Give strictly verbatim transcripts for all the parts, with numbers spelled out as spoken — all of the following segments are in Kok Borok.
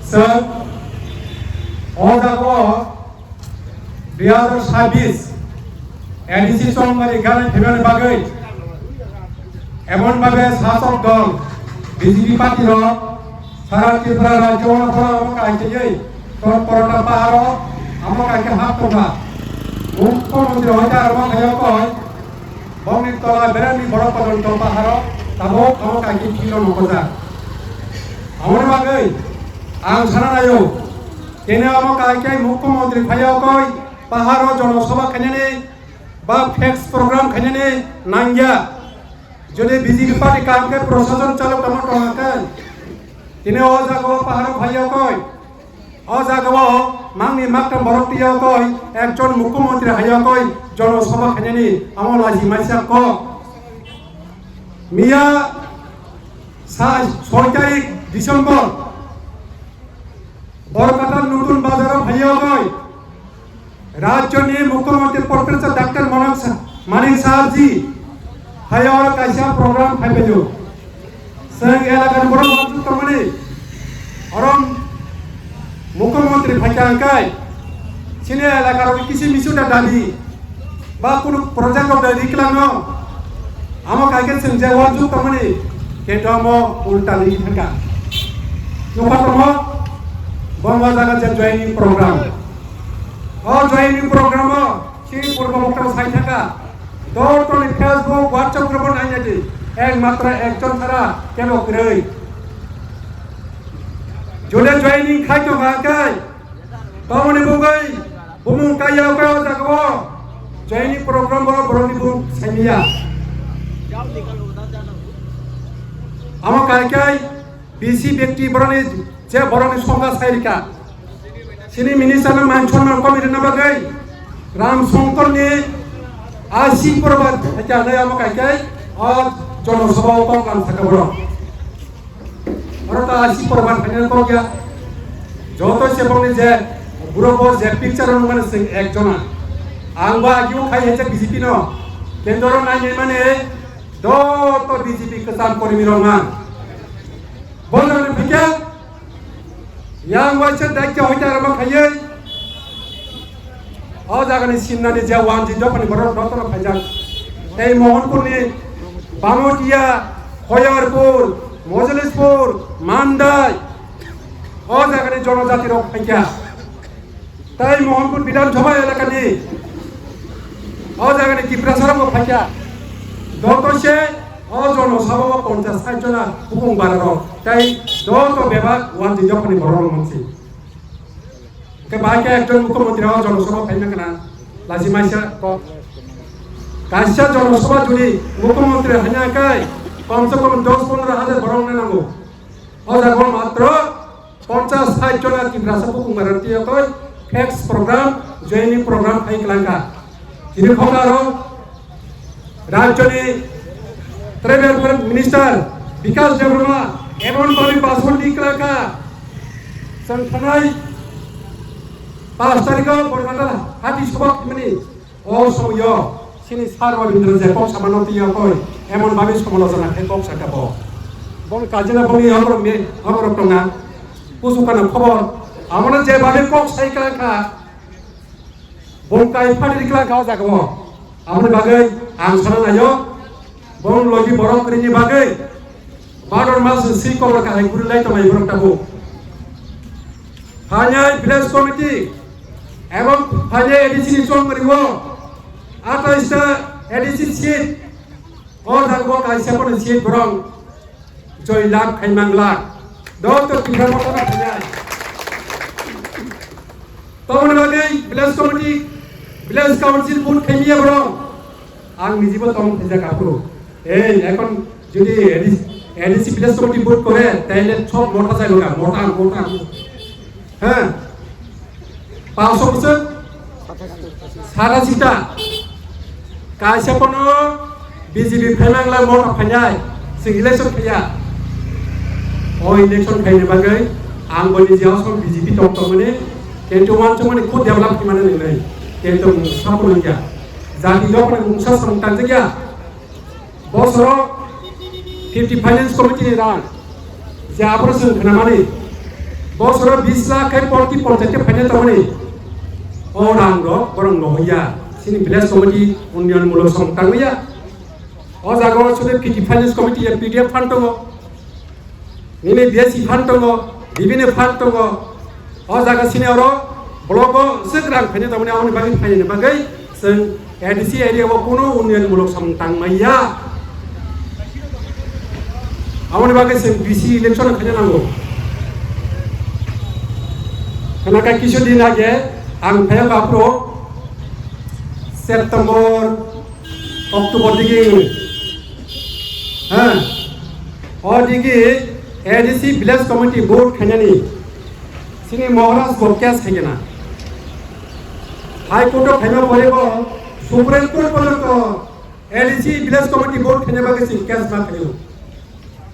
Sir, o jaga o dui hazar sabbish A D C chongmani gana phimani bagwi emon bhabe sasok dol B J P party rok sara Tripura rajyo o phano omo kaitwi Korkorota paharo omo kaike hap tongkha. Mukhyamantri hoite aro ma khayo koi, bongni tola berani borok kotor tong paharo tabok omo kaike phino nukojak. Aboni bagwi ang sana naio, tini omo kaike Mukhyamantri phayo koi paharo jonosabha khainani ba flex program khainani nangya. Jodi B J P party kaham khe prosason chalok tongma tongma khe, tini o jaga o paharo phaiya koi, o jaga o mangni maktam borok twiya koi, ekjon mukhyamantri haiya koi, jonosabha khainani amo laji maisa kok. Miya sa soi tarik December, Borkata Nutun Bazar o phaiya koi, Rajyoni Mukhyamantri Professor Doctor Manik Sa-, Manik Sahabji hai oro kaisa program phaibaio. Chwng elakani borok wansuk tongmani oro Mukhyamantri phaikha hwnkhe chini elakaro kisi misu da dabi ba kunu project rok da riklangno. Amo kaike chwng je wansuk tongmani, khe to amo ulta ri thangkha. Nukha tongo bongwa jaga je joining program. O joining program o chini purbo mokta sai thangkha. Dotoni Facebook, WhatsApp group o naina di. Ekmatro ekjon chara kebo kwrwi. Jode joining khai tongkha kai. Tamoni bugwi bumung kaya kaya o jaga o joining program o borokni bumung saimiya. Amo kai kai bisi bekti borokni je borokni songkha sairika. Sini minister no man chonma komi rina bagwi Ram Songkor ni asi probat hake amo kai kai o jonosabha o kok lam saka borok. Oro ta asi program khaina kok ya. Joto se bongni je buro bo je picture rok mani sing ek jona. Ang ba agi o khai hecha B J P no. Kendro nai nai mane do to B J P kesam kormi rok man. Bo jona phikya. Yang waisa daikya hoita rama khayai. O jagani simnani je wanji dophani borok dotono phaijak. Tei Mohanpurni Bamotia, Khoyarpur, Mojolispur, Mandai, o jagani jonojati rok phaikha. Tei Mohanpur Bidhan Sabha elakani o jagani Tiprasa rok phaikha. Doto se o jono sabha o ponchas sait jona bupung bara rok. Tei doto bebak wanji dophani borok rok mansi. Ke bai ke ekjon mukhyamantri o jonosabha phaina kana laji maisa kok. Kaisa jonosabha jodi mukhyamantri haina kai kom se kom dos pondro hajar borok na nango. O jaga matro ponchas sait jona Tiprasa bukung baranti yatoi flex program, joining program hai kelangka. Chini khokaro rajyoni tribal welfare minister Bikash Debbarma emon bhabe bhasan di kelangka. Chwng thanai pash tarikh o Borgata hati sobak mani o somoyo sini sar Rabindra je kok samano tiya koi emon bhabe somolojona khe kok saka bo. Bong kajina bongni hokro me hokro tonga. Kusukana khobor. Amona je bhabe kok sai kelangka. Bong kai phadi rikla kha o jaga o. Aboni bagwi ang sana nayo, bong logi borok kwrwini bagwi bador mas si kobor kahai guri lai tongnai borok tabuk. Phainai village committee ebong phainai A D C ni chongmari o atais ta A D C seat, o jaga o kaisa kono seat borok. Joy lakh, khaimang lakh. Doctor Tipra Motha no khainai. Toboni bagwi village committee, village council vote khaimiya borok. Ang nijibo tong khaijak aphuru. Ei, ekhon jodi A D C, A D C village committee vote kore, taile sob motha jaibo ga, motha, motha. Hah? Pangsho bosor? Sata sita. Kaisa pono B J P phaimang la motha phainai, sing election khaiya. O election khaina bagwi ang boni je house B J P tong tongmani, kintu wansukmani khud develop khimani nwngnai. Kintu mungsa pono ya. Jati jokhon mungsa samung tanjakya. Bosoro fifty finance committee ni rang je aphuru chwng khnamani Bosoro bis lakh khe proti ponchayat khe phaina tongmani. O rang rok borok no hoya. Sini village committee unnayan mulok samung tangmaya. O jaga o sudu P T finance committee ya P D F fund tongo. Nini B S C fund tongo, revenue fund tongo. O jaga sini oro block o swk rang phaina tongmani, aboni bagwi phainani bagwi chwng A D C area o kuno unnayan mulok samung tangmaya. Aboni bagwi chwng V C election khaina nango. Khana kha kisu din age ang phaiya ba pro September, October digi, ha, o digi A D C village committee vote khainani sini Maharaj bo case khaigena. High Court o khaima pore bo Supreme Court porjonto A D C village committee vote khaina bagwi sini case ma khaio.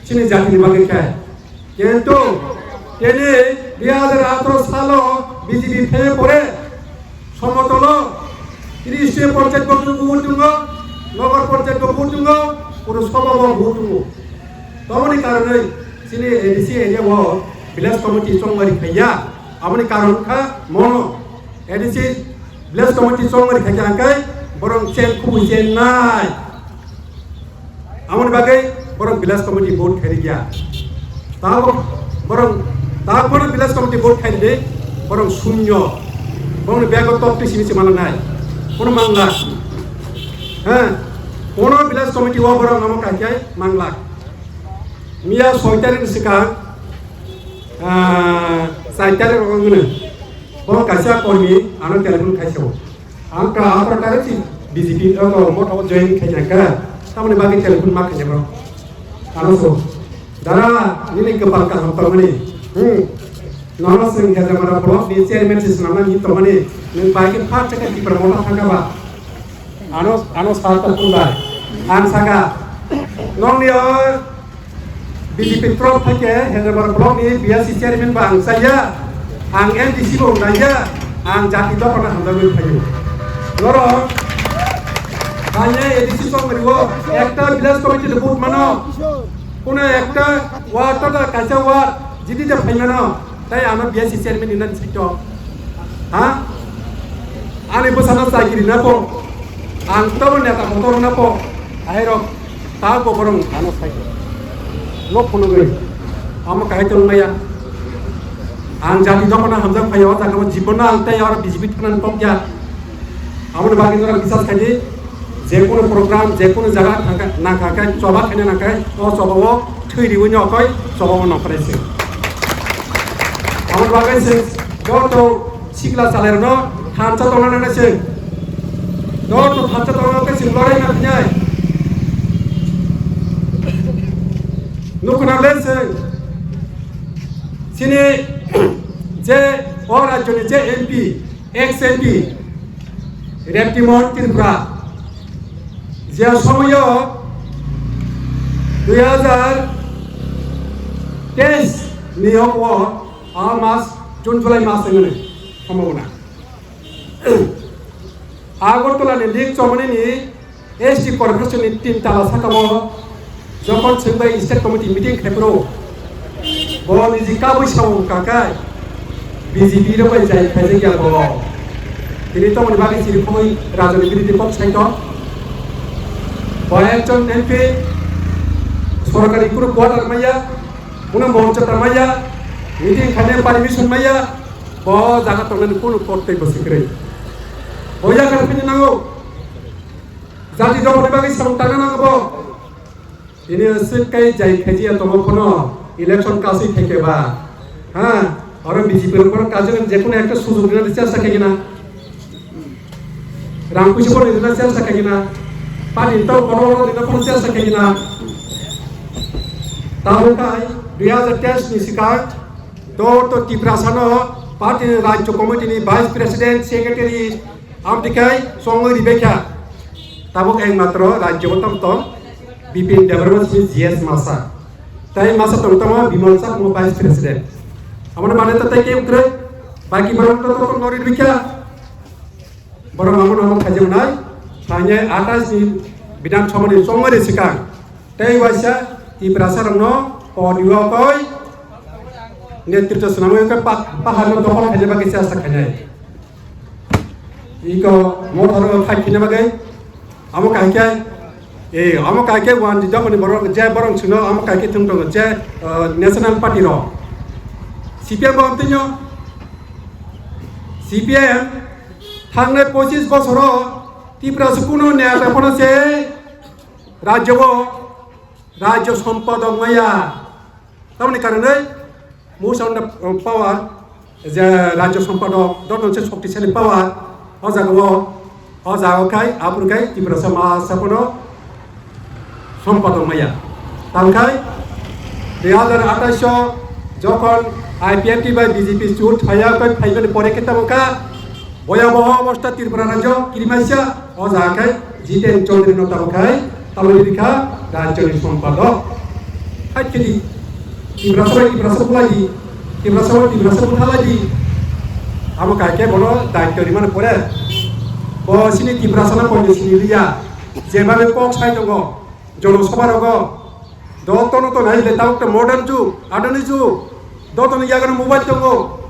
Chini jatini bagwi khe. Kintu tini dui hajar atharo salo B J P phaiya pore somotolo tris ta ponchayat bo vote tongo, nogor ponchayat bo vote tongo, Purusabha bo vote tongo. Toboni karonwi chini A D C area o village committee chongmari khaiya. Aboni karon kha mono A D C village committee chongmari khaikha hwnkhe borok chen kubui chen nai. Aboni bagwi borok village committee vote khairikya. Tabok borok tabok village committee vote khairidi borok sunyo. Borokni bego top twi simi se mananai. Kono mangla. Ha? Kono village committee o borok namo kaikai mangla. Miya soi tarik ni swkang, ah, char tarik rok wngmano. Bo kaisa kormi ano telephone khaisao. Ang ka aphra tarik si B J P o motha o join khaina ka. Tamoni bagwi telephone ma khaina bro. Ano so. Dara, nini kwpal kaham tongmani. Hmm. Nono swng Hejamara block ni chairman si swnamna ni tongmani. Nwng bai khe phat chakha Tipra motha thangka ba. Ano, ano sa ta phunbai. Ang saka. Nongni o B J P trop thake Hejamara block ni B S C chairman ba ang saya. Ang M D C bo naiya. Ang jati dophano hamjagwi phaio. Norok. Kanya A D C tongmani o. Ekta village committee report mano. Kuno ekta ward ta kaisa ward. Jiti ja phaimano. Tai ano B S C chairman ni nan sito. Ha? Ani bwsano chakiri na po. Ang tobo neta motor na po. Aherok ta ko borong ano sai. Lok phunugwi. Amo kahai tong maya. Ang jati dophano hamjak phai o jaga o jibono ang tai aro B J P thana kok ya. Aboni bagwi norok bisas khaidi, je kono program, je kono jaga thangkha, nangkha khe choba khaina nangkha, o choba o thwi riwi no koi, choba o nongkhornai se. Aboni bagwi se joto sikla chalairokno thansa tongna nangnai se. Joto thansa tongna khe se lorai na phinai. Nukuna le se. Chini je o rajyoni je M P, Ex M P Reptimon Tripura je somoyo dui hajar teis ni o a mas June July mas wngmani somo guna. Agartala ni lik chomani ni S T corporation ni tin tala saka o jokhon chwng bai state committee meeting khai phuru bo niji kabui samung kakai B J P rok bai jai khaijak ya bo. Tini tongmani bagwi chiri khogwi rajani biridhi kok saito. Bo ekjon M P sorkari kunu quarter maya, kunu moncha ta maya, meeting khainai permission maya, bo jaga tongnani kunu kok tei bo sikri. Bo yakar phini nango. Jati dopha ni bagwi samung tangna nango bo. Tini aswk kai jai khajiya tongo phano election kasui khaikhe ba. Ha, oro B J P rok bono kajagani jekunu ekta sujok rina chesta khaikhe na. Rang puisa bono rina chesta khaikhe na. Party to bono bono rina phano chesta khaikhe na. Tabuk kai dui hajar teis ni sikang to to Tiprasa no party ni Rajya Committee ni Vice President, Secretary, Amtwi khe chongwi ribekha. Tabuk ekmatro rajyo bo tong tong Bipin Debbarma simi G S masa. Tai masa tong tongo Bimal Chakma Vice President. Amoni bane ta tai ke ukre. Baki borok to to nori ribekha. Borok amo nono khaijak nai. Thangye atais ni Bidhan Sabha ni chongwi ri sikang. Tei waisa Tiprasa rokno podiyo koi Netrito swnamwi khe pa-, paharno dokhol khaina bagwi chesta khainai. Iko motharo fight khaina bagwi amo kahai khe, eh, amo kahai khe one jokoni borok je borok chwngno amo kahai khe thung tongo je, uh, National Party rok. C P M bo amtwino, C P M thangnai pochis bosoro Tiprasa kunu neta phano se rajyo o rajyo sompadok maya. Tamoni karonwi most of the, um, power je rajyo sompadok doton se shoktisali power o jaga o, o jaga o khai aphuru khai Tiprasa masa phano sompadok maya. Tangkhai dui hazar athais o jokhon I P F T bai B J P jut phaiya khai phaibani pore khe tamo kha Boyaboho obostha Tripura rajyo kirimaisa, o jaga khai Jiten Chaudhary no tamo khai, tamo bini kha rajyo ni sompadok. Hai khe di, Tiprasa bai Tiprasa bulai di, Tiprasa bai Tiprasa buthalai di. Amo kai khe bono daityo rimani pore. Bo sini Tiprasa no koini sini liya, jeba be kok sai tongo, jono soba rogo. Dotono to nai le tabuk to modern jug, adoni jug. Dotono yagano mobile tongo.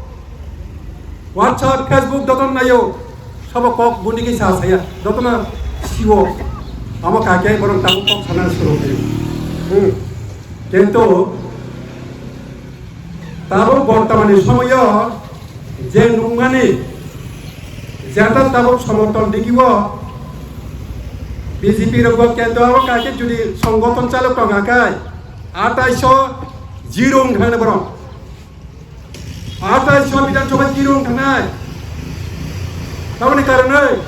WhatsApp, Facebook dotono nayo. Sabo kok bundigi sa saya. Dotono siwo. Amo kake borok tabuk kok sana suru ke. Hmm. Kento tabuk bortomani somoyo je nungmani jeta tabuk somorthon digi o B J P rok bo kendro o kaisa jodi songgothon chalok tong kha khe athais o zero wng thangna borok. Athais o Bidhan Sabha zero wng thangnai. Tamoni karonwi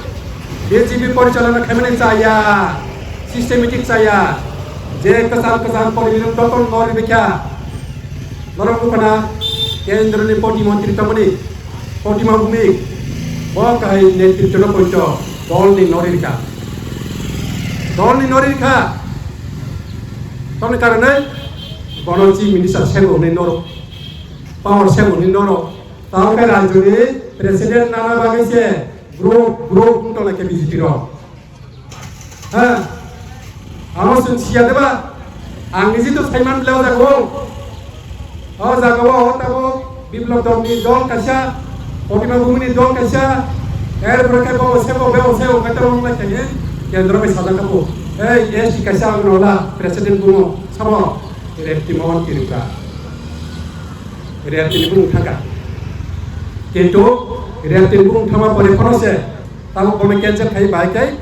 B J P porichalona khaimani chaya, systematic chaya, je kwcham kwcham poribini doton nori bikha. Norok buphana kendroni poti montri tongmani, poti mabumi, bo kahai netritwno poito dolni nori rikha. Dolni nori rikha. Tamoni karonwi bono chief minister sebo hwnwi norok, power sebo hwnwi norok. Tamo khe rajyoni president nana bagwi se group, group wng tongna khe B J P rok. Ha? Amo chwng siya deba? Ang niji to saiman bwle o jaga o. O jaga o tamo Biplab Debni dol kaisa, Kotima Bumuni dol kaisa, er pore khe bo se bo be o se o khe tamo wng lai khe kendro bai sajak kha bo. Ei S T kaisa ang no la president bumo sabo Repti Mohan Tripura. Repti ni bumung thangkha. Kintu Repti ni bumung thangma pore phano se tamo bono cancel khai bai khai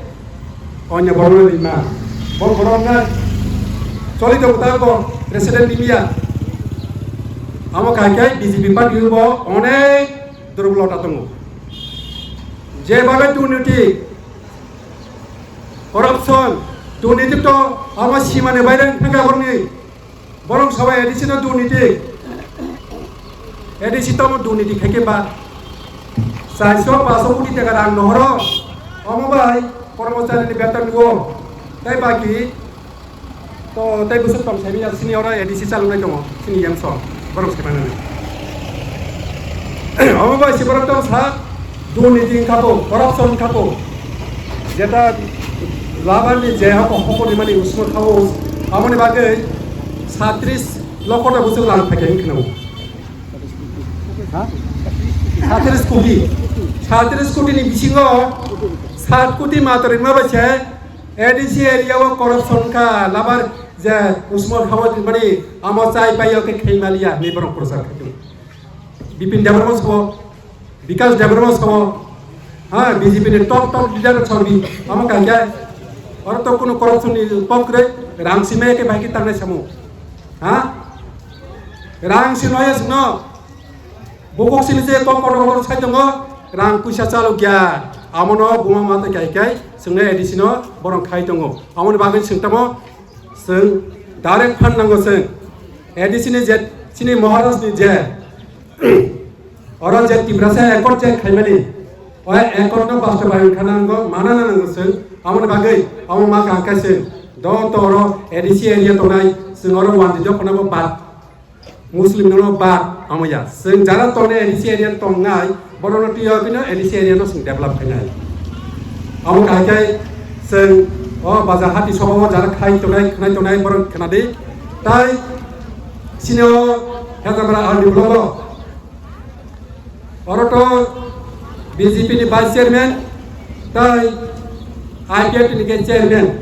Onya borok no ringma. Bo borok na choli tongo ta bo president ni miya. Amo kai kai B J P party bo onek durbol ta tongo. Je bagai durniti, corruption, durniti to amo simani baire thangka borokni. Borok sabai A D C no durniti. A D C tamo durniti khaikhe ba. Chairso paso koti taka rang nohoro. Omo bai kormochari ni beton nuo. Tai baki to tai bwswk tong saimanya sini oro A D C chalwnai tongo. Sini yamso. Borok saimanya. Omo bai si borok tong sa. Durniti wngkha bo, corruption wngkha bo. Jeta labar ni je hoko hoko ni mani usmo thawo, aboni bagwi satris lokho ta bwswk lang phaikha wngkha nw. Ha? Satris koti. Satris koti ni bisingo sat koti matwrwima bai se A D C area o corruption wngkha, labar je usmo thawo ni mani amo chai pai o khe khaimaliya ni borok prochar khaikha. Bipin Debbarma sabo, Bikash Debbarma sabo, ha, B J P ni top top leader sabo, amo kangkhe, oro to kuno corruption ni top kwrwi, rang sime khe bai khe tangnai samo, ha? Rang sinoya sino, bokok sini je kok kotor kotor sai tongo, rang puisa chalok ya, amono buma mata kai kai, swngnai A D C no borok khai tongo, amoni bagwi swngtamo, Chwng direct phan nango chwng. A D C ni je, chini Maharaj ni je, oro je Tiprasa accord je khaimani, o accord no bastobayon khana nango, mana nango chwng. Amoni bagwi, amo ma kaham khe chwng. Do to oro A D C area tongnai, chwng oro one jodi phano bo bad. Muslim no bad amo ya. Chwng jara tongnai A D C area tongnai, borok no twiyo bino A D C area no chwng develop khainai. Amo kahai khe chwng o baja hati sobo o jara khai tongnai, khnai tongnai borok khna di. Tai sini o Hezamara R D block o. Oro to B J P ni vice chairman, tai I P F T ni khe chairman.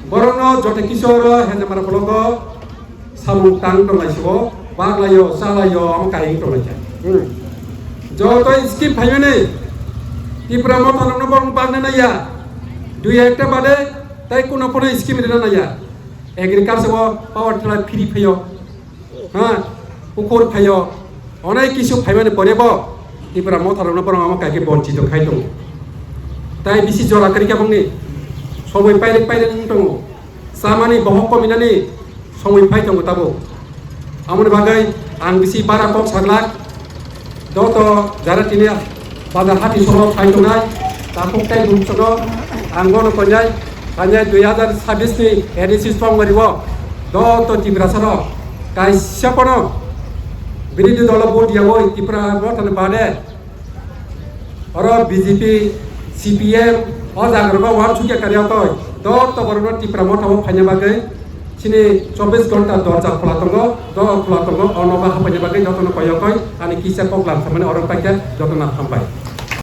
Borokno joto kisa oro Hezamara block o samung tang tonglai sibo, baglaio, chalaio, omo kaiyung tonglai kha. Hmm. Joto scheme phaimani Tipra Motha rokno borok bagna naiya. Dui ekta bade tai kuno kuno scheme rina naiya. Agriculture o power tiller free phaio. Ha, pukur phaio, onai kisu phaimani pore bo Tipra Motha rokno borok omo kaike bonchito khai tongo. Tai bisi jora kwrwi kha bongni, somoi pairek pairek wng tongo, chamani bohok kominani somoi phai tongo tabuk. Amoni bagwi ang bisi bara kok saglak, joto jara tini bazar hati somo phai tongnai, takhuk tai bumsono ang bono koinai, kanya dui hazar sabis ni A D C songmari o joto Tiprasa rok kaisa pono birodhi dolo vote yawi Tipra Motha ni bade oro B J P, C P M o jaga rok o wansukya karya toi joto borok no Tipra Motha o phaina bagwi chini chobbish ghonta dorja khula tongo, do khula tongo, o nogo hapaina bagwi joto no koyokoi ani kisa koklam samani oro paikha joto no hambai.